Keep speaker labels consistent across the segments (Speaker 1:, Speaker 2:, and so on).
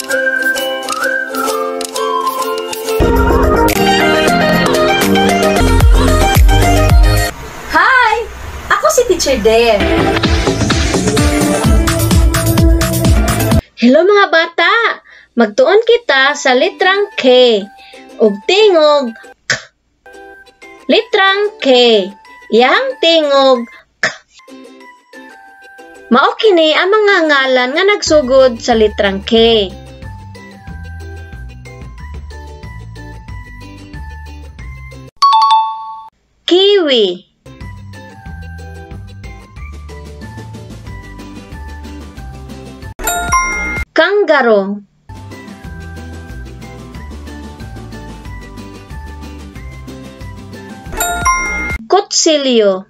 Speaker 1: Hi! Ako si Teacher Deb. Hello mga bata! Magtuon kita sa litrang K ug tingog K. Litrang K, iyang tingog K. Mao kini ang mga ngalan nga nagsugod sa litrang K. Kiwi, kangaroo, kutsilyo,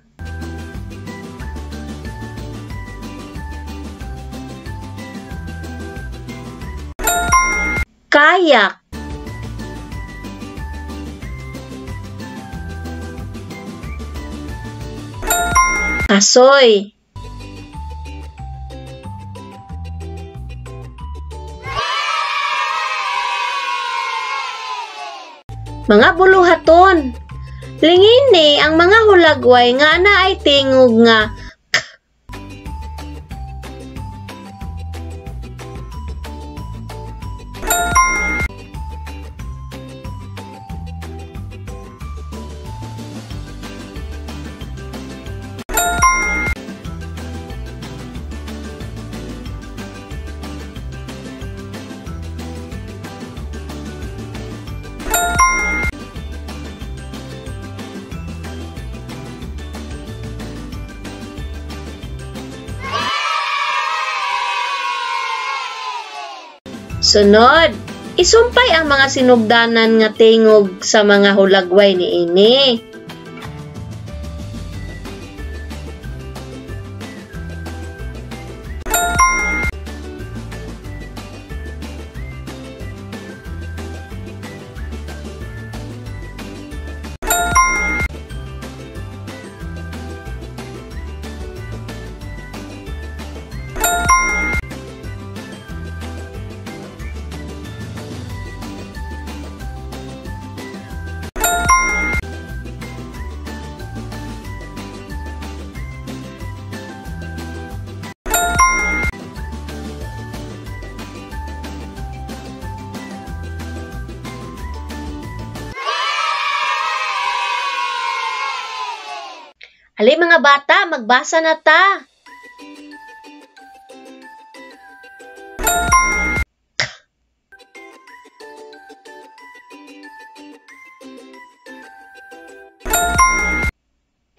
Speaker 1: kayak, kasoy, mga buluhaton. Lingini ang mga hulagway nga naay tingog nga K. Sunod, isumpay ang mga sinugdanan nga tingog sa mga hulagway niini. Ali mga bata, magbasa na ta.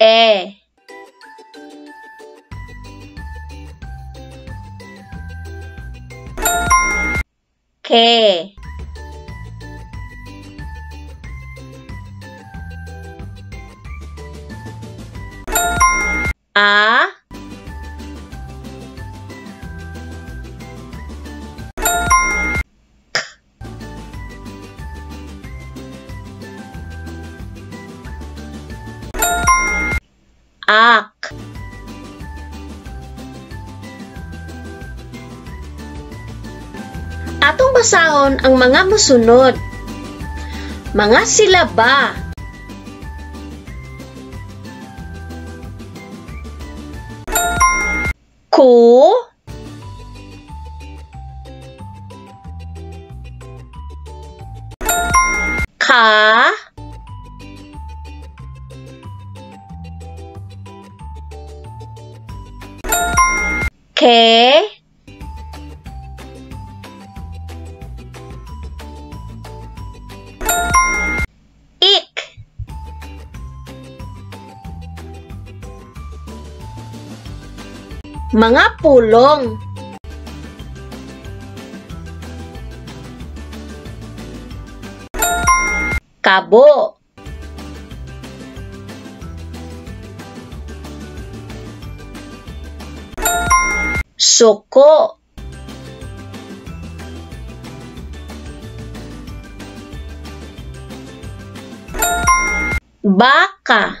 Speaker 1: K. E. K. A. K. Ak. Atong basahon ang mga mosunod. Mga silaba. Ku, ka, ke, ik. Mga pulong. Kabo, suko, baka,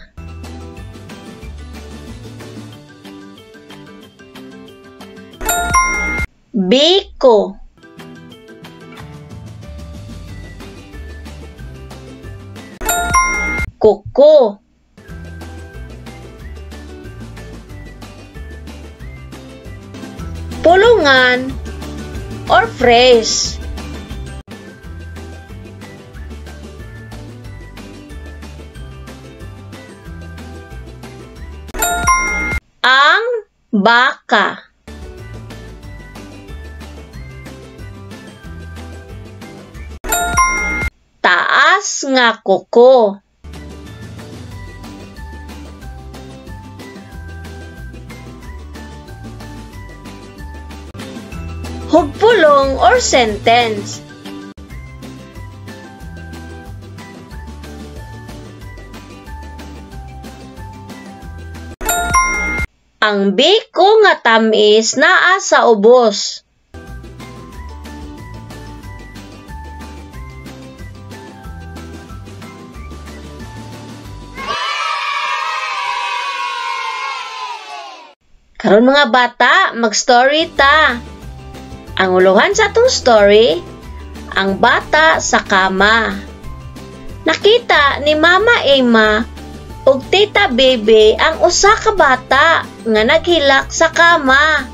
Speaker 1: biko, Kuko. Pulungan or phrase. Ang baka. Taas nga kuko. Hugpulong or sentence. Ang biko nga tamis naa sa ubos. Karon mga bata, mag-story ta. Ang uluhan sa atong story, ang bata sa kama. Nakita ni Mama Emma ug Tita Bebe ang usa ka bata nga naghilak sa kama.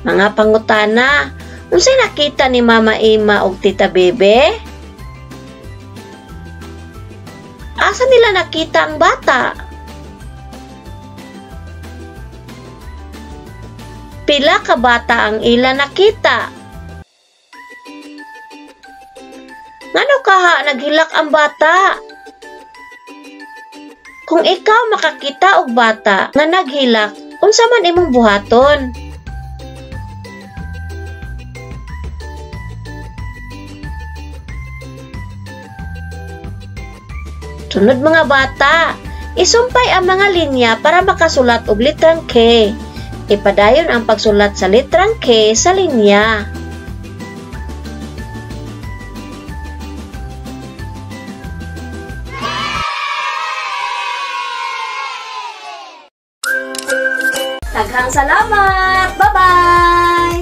Speaker 1: Mga pangutana, unsay nakita ni Mama Emma ug Tita Bebe? Asa nila nakita ang bata? Pila ka bata ang ila nakita? Ngano kaha naghilak ang bata? Kung ikaw makakita og bata nga naghilak, unsa man imong buhaton? Sunod mga bata, isumpay ang mga linya para makasulat og litrang K. Ipadayon ang pagsulat sa litrang K sa linya. Daghang salamat! Bye-bye!